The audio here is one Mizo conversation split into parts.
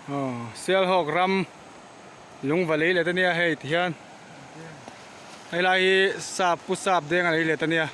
Aw Sialhawk ram lungva lei let ania hei ti hian helai hi sap pu sap deng a lei let ania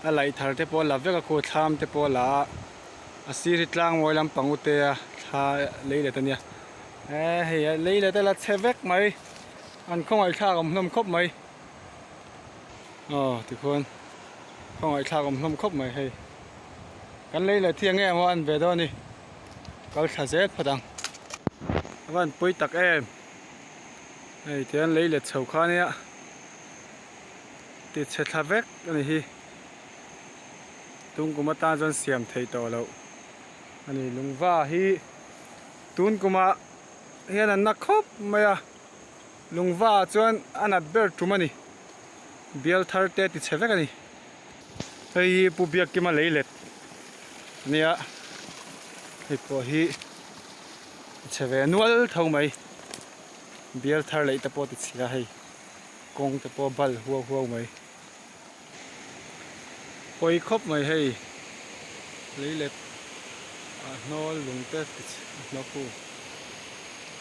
a laih thar te pawh a la vek a khu thlam te pawh a la a a sir hi tlang mawi lampang ute a thla lei let ania eh hei a lei let a la chhe vek mai an khawngaih thlak awm hlawm khawp mai aw tikhuan khawngaih thlak awm hlawm khawp mai hei kan lei let hi eng nge maw a en ve dawn a ni. Kal thla zel phawt ang. A van pui tak em. Hei tihian lei let chho kha ania. Ti chhe thla vek a ni hi. Tun kum atan chuan siam theih tawh loh a ni. Lungva hi tun kumah hian an na khawp mai a. Lungva ah chuan a nat ber tum a ni. Bial thar te ti chhe vek a ni. Hei hi Pu Biakkima lei let a nia, hei pawh hi a chhe ve nual tho mai, bial thar leih te pawh a ti chhia hei, kawng te pawh a bal huau huau mai, pawi khawp mai hei lei let ah hnawl lung te ti chhe a hnawk hu,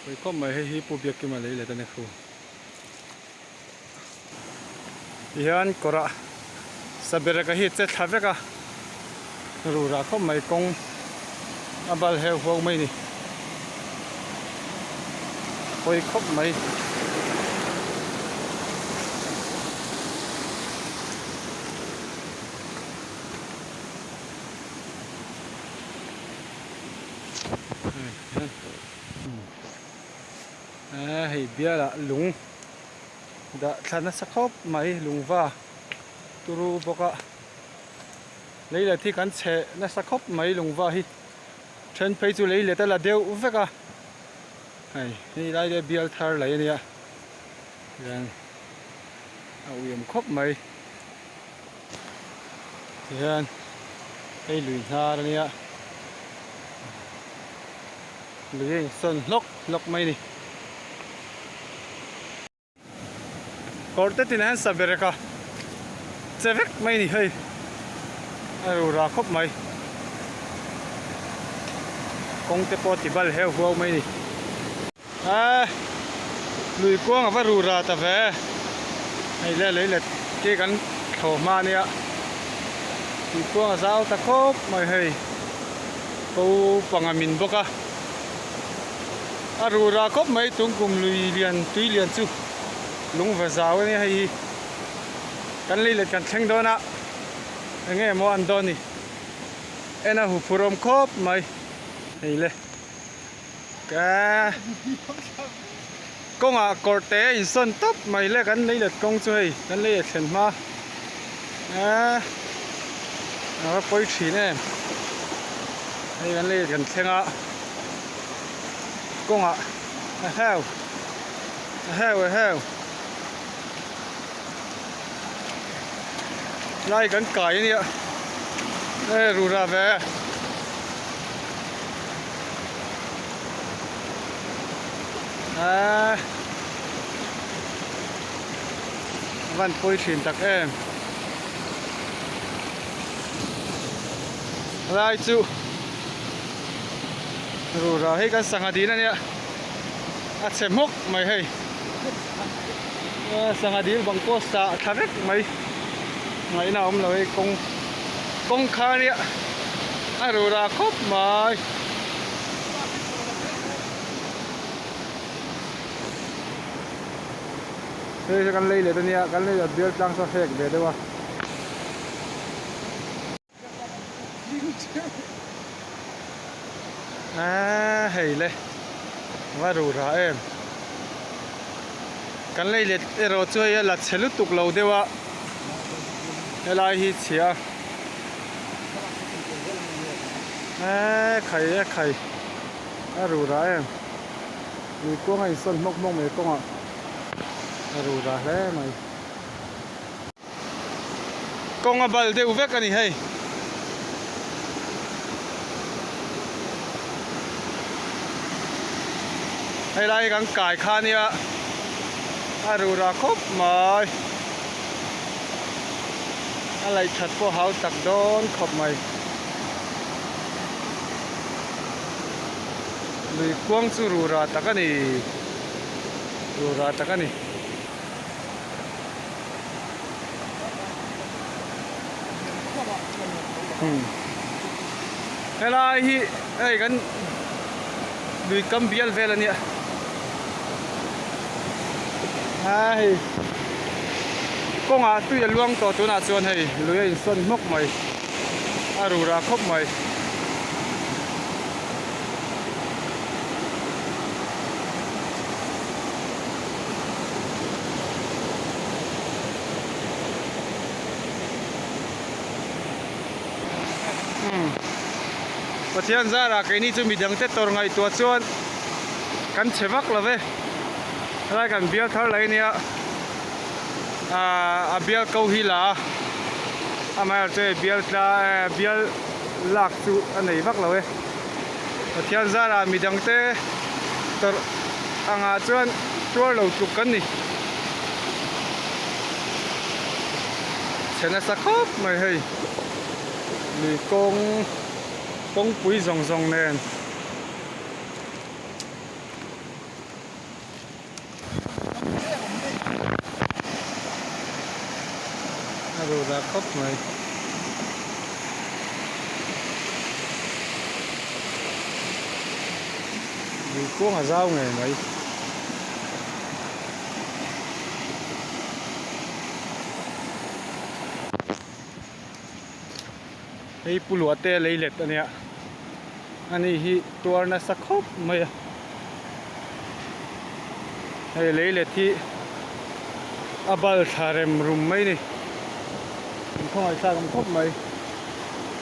pawi khawp mai hei hi Pu Biakkima lei let a ni khu. Tihian kawrah sabereka hi che thla vek a, rura khawp mai kawng a bal heu huau mai a ni, pawi khawp mai. Hei bialah lung. Dah thla nasa khawp mai lungva turu bawk a lei let hi kan chhe nasa khawp mai lungva hi then phei chu lei let a la deuh vek a hei hei lai te bial thar lei ania hian a uiawm khawp mai tihian hei lui hnar ania lui a insawn hlawk hlawk mai a ni. Kawr te tinah hian saberek a che vek mai a ni hei a rura khawp mai kawng te pawh a ti bal heu huau mai a ni aaa lui kuang a va rura ta ve hei le lei let te kan thlawh hma ania lui kuang a zau ta khawp mai hei ko panga min bawk a. A rura khawp mai tung kum lui lian tui lian chu lung va zau a nia hei hi kan lei let kan thleng dawn a eng nge maw an dawn ni en a hu phur awm khawp mai hei le ka kawngah kawr te a insawn tawp mai le kan lei let kawng chu hei kan lei let thlen hma eee a va pawi thin em hei kan lei let kan thleng a. Kawngah a heu a heu a heu lai kan kai a nia e rura ve a van pawi thin tak em lai chu. Rura hi kan sangha dil ania a chhe hmawk mai hei sangha dil bang pawh sah thla vek mai ngaihna a awm lo hei kawng kawng kha ania a rura khawp mai. Hei hi kan lei let ania kan lei let bial tlang chu a hrek ve deuh a. Aaa hei le va rura em kan lei let erawh chu hei a la chhe lutuk lo deuh a helai hi chhia aaa khai a khai a rura em lui kuang a insawn hmawk hmawk mai kawngah a rura hle mai. Kawng a bal deuh vek a ni hei. Hei lai hi kan kai kha ania a rura khawp mai. A laih that pawh hau tak dawn khawp mai. Lui kuang chu rura tak a ni. Rura tak a ni. Helai hi hei kan lui kam bial vel a nia. A hei kawngah tui a luang tawh tunah chuan hei lui a insawn hmawk mai a rura khawp mai. Pathian zarah keini chu midangte tawrh ngaihtuah chuan kan chhe vak lo ve. Helai kan bial thar lai ania ahh a bial ko hi la a amaherawhchu chu hei bial tla eh bial lak chu a nei vak lo e. Pathian zarah midangte tawrh angah chuan tuar lo tluk kan ni. Chhe nasa khawp mai hei lui kawng kawngpui zawng zawng nen. A ru dah khawp mai. Lui kuang a zau ngei mai. Hei pu luah te lei let ania ani hi tuar nasa khawp mai a hei lei let hi a bal thla rem rum mai a ni an khawngaih thlak awm khawp mai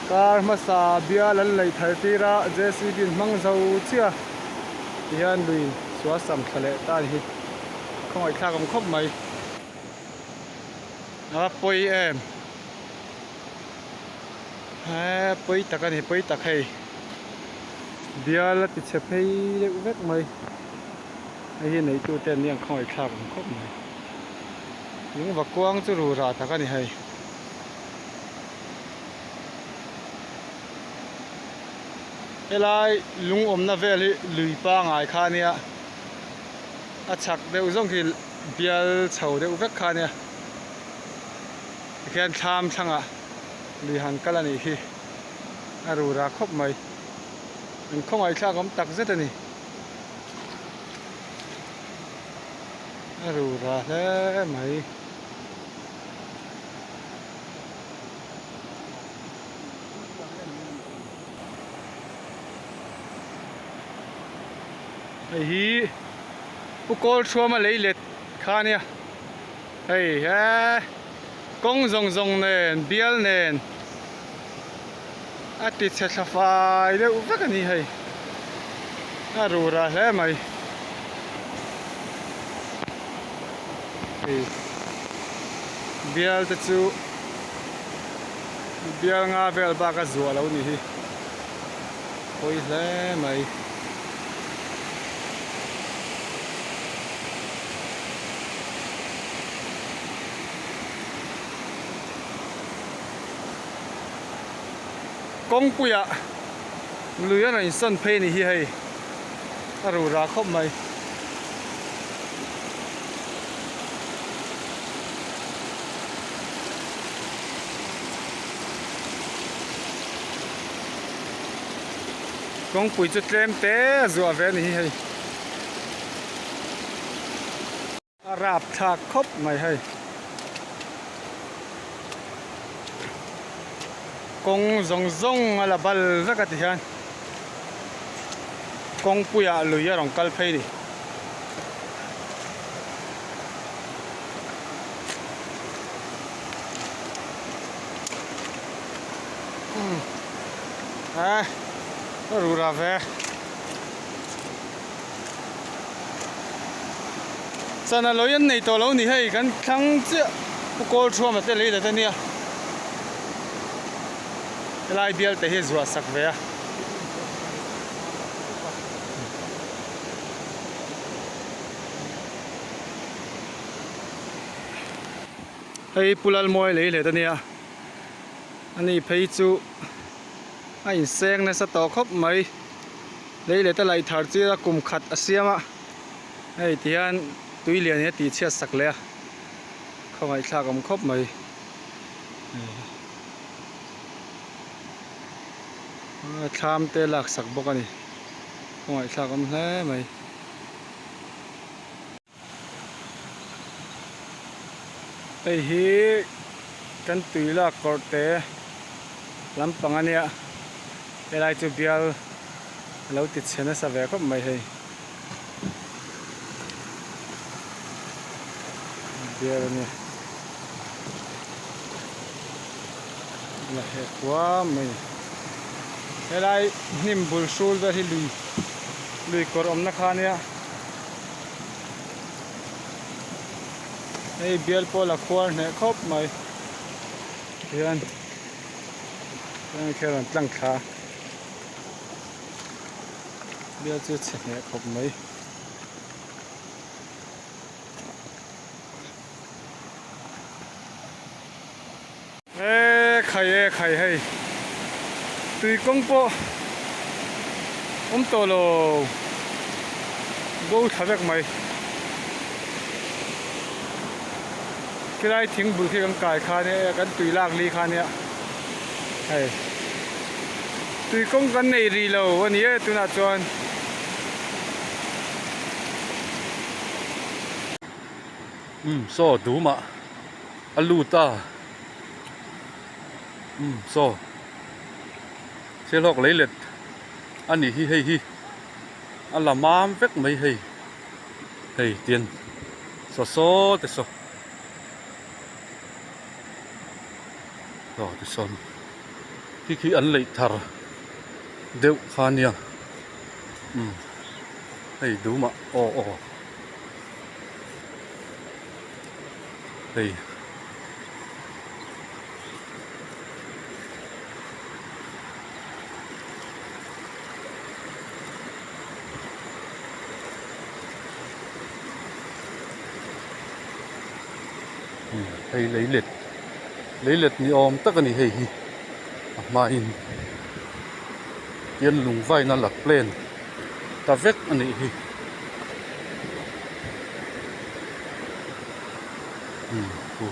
kar hmasa bial an laih thar tir a J C B in hmang zo chiah tihian lui suasam thla leh ta a ni hi khawngaih thlak awm khawp mai a pawi em. He pawi tak a ni pawi tak hei bial a ti chhe phei deuh vek mai hei hi neitu te an ni ang khawngaih thlak ang khawp mai lungva kuang chu ru rah tak a ni hei helai lung awmna vel hi lui pangai kha a nia a chhak deuh zawng khi bial chho deuh vek kha a nia. Tikhian thlam thlangah lui han kal a nih hi a rura khawp mai. An khawngaihthlak awm tak zet a ni. A rura hle mai. Hei hi Pu Kawlthuama lei let kha a nia. Hei he kawng zawng zawng nen bial nen a ti chhe thla fai deuh vek a ni hei a rura hle mai hei bial te chu bial nga vel bak a zuah lo ni hi pawi hle mai. Kawngpuiah lui a rawn insawn phei a ni hi hei a ru ra khawp mai. Kawngpui chu tlem te a zuah ve a ni hi hei. A rap thlak khawp mai hei. Kawng zawng zawng a la bal vek a ti hian kawngpuiah lui a rawn kal phei a ni. A rura ve. Chana lawih an nei tawh lo ni hei kan thlang chiah pu kawl thuama te lei dat ania helai bial te hi zuah sak ve a. Hei pu Lalmawi lei let ania ani phei chu a inseng nasa tawh khawp mai. Lei leh te laih thar chil a kum khat a siam a hei ti hian tui lian hi a tih chhiat sak leh a khawngaihthlak awm khawp mai thlam te lak sak bawk a ni khawngaihthlak awm hle mai. Hei hi kan tui lak kawrh te lampang a nia helai chu bial a lo ti chhe nasa ve khawp mai hei bial a nia la heh kuam mai a ni helai hnim bul hrul vel hi lui lui kawr awmna kha a nia. Hei bial pawl a khuar hneh khawp mai tihian heng khi a rawn tlang thla a bial chu chhe hneh khawp mai. E khai e khai hei tui kawng pawh awm tawh lo bo thla vek mai khilai thing bul khi kan kai kha nia kan tui lak li kha nia hei tui kawng kan nei rih lo a ni e tunah chuan. Umm saw dumah a lut a umm saw sialhawk leilet a nih hi hei hi a la mam vek mai hei hei tian saw saw te saw aw tisawn khi khi an leih thar deuh kha a nia umm hei dumah aw aw. Hei hei leilet leilet ni awm tak a ni hei hi a hmain hian lung vaina la plan ta vek a nih hi. Umm khu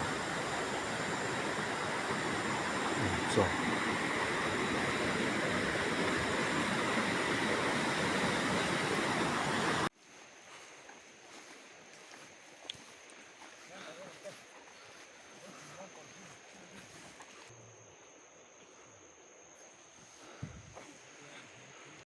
umm chaw.